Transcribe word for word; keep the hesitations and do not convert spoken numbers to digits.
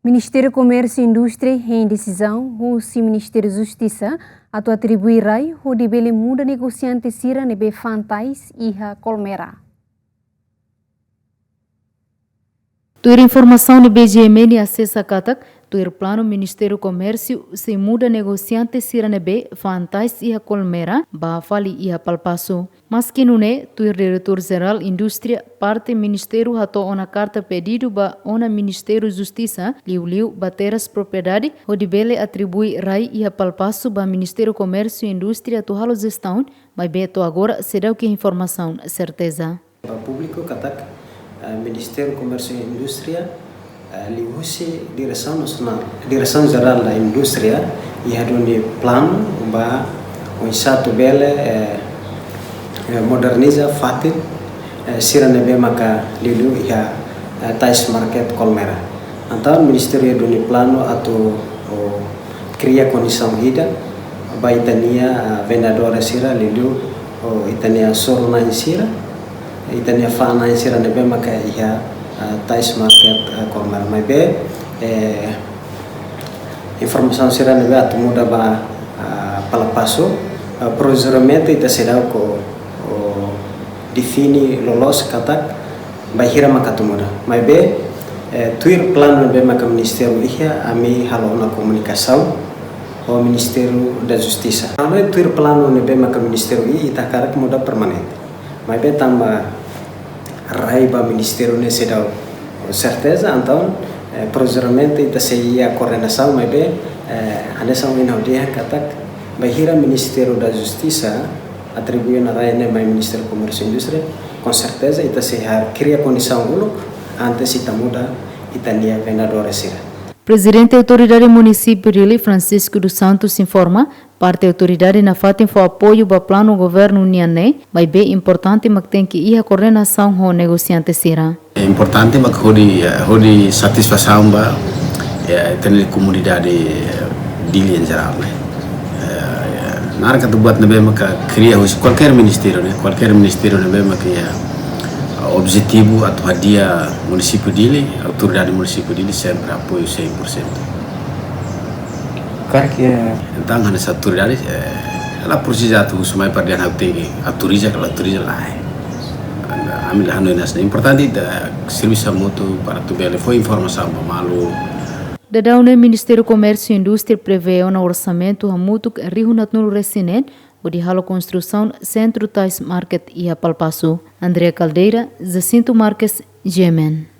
Ministériu Komérsiu Indústria hein desizaun husi Ministériu Justisa atu atribui rai hodi bele muda negosiante sira ne'ebé fa'an tais iha Colmera. Tuir informasaun ne'ebé GMN asesa katak, tuir planu Ministériu Komérsiu sei muda negosiante sira ne'ebé fa'an tais iha Colmera ba fali iha Palpaso. Maski nune'e, tuir Diretór Jerál Indústria, parte Ministériu hato'o ona karta pedidu ba ona Ministériu Justisa, liuliu ba terras propriedade, hodi bele atribui rai iha Palpaso ba Ministériu Komérsiu Indústria atu halo jestaun, maibé to'o agora seidauk iha informasaun serteza. Ba públiku katak, eh, Ministériu Komérsiu Indústria, eh, liuhusi Diresaun Nasionál, Diresaun Jerál da Indústria, iha duni planu ba oinsá atu bele, eh, eh, moderniza fatin, eh, sira ne'ebé maka liuliu iha, eh, tais market Colmera. Entaun Ministériu iha duni planu atu, oh, kria kondisaun ida ba ita-nia, ah, vendedór sira liuliu, oh, ita-nia soru-na'in sira, ita-nia fa'an-na'in sira ne'ebé maka iha, ah, tais market, ah, Colmera. Maibé, eh, informasaun sira ne'ebé atu muda ba, ah, Palpaso, ah, provizoriamente ita seidauk, oh, define loloos katak bainhira maka atu muda. Maibé, eh, tuir planu ne'ebé maka Ministériu iha, ami halo ona komunikasaun ho Ministériu da Justisa. Entaun tuir planu ne'ebé maka Ministériu iha, ita hakarak muda permanente. Maibé tanba rai ba Ministériu ne'e seidauk serteza, entaun, eh, provizoriamente ita sei iha koordenasaun, maibé, eh, hanesan ohin ha'u dehan katak, bainhira Ministériu da Justisa atribui ona rai ne'e mai Ministériu Komérsiu Indústria, konserteza ita sei hakarak kria kondisaun uluk antes ita muda ita-nia vendedór sira. Prezidente Autoridade Munisípiu Dili, Francisco dos Santos, informa, parte autoridade nafatin fó apoiu ba planu governu nian ne'e, maibé importante mak tenke iha koordenasaun ho negosiante sira. Importante mak hodi, eh, hodi satisfasaun ba, eh, ita-nia komunidade, eh, Dili em geral, ne'e. Eh, naran atu buat ne'ebé maka kria husi kualkér ministériu, ne'e, kualkér ministériu ne'ebé maka iha, eh, objetivu atu hadi'a munisípiu Dili, autoridade munisípiu Dili sempre apoiu cem por cento. Karik, eh, entaun, hanesan autoridade, eh, la presiza atu husu mai para dehan ha'u tenke autoriza, ka la autoriza, lae. Ami la hanoin hanesan ne'e. Importante ita servisu hamutuk para atu bele fó informasaun ba malu. Daudaun ne'e Ministériu Komérsiu Indústria prevee ona orsamentu hamutuk rihun haatnulu-resin-neen, hodi halo konstrusaun sentru tais market iha Palpaso. Andrea Caldeira, Jacinto Marques, GMN.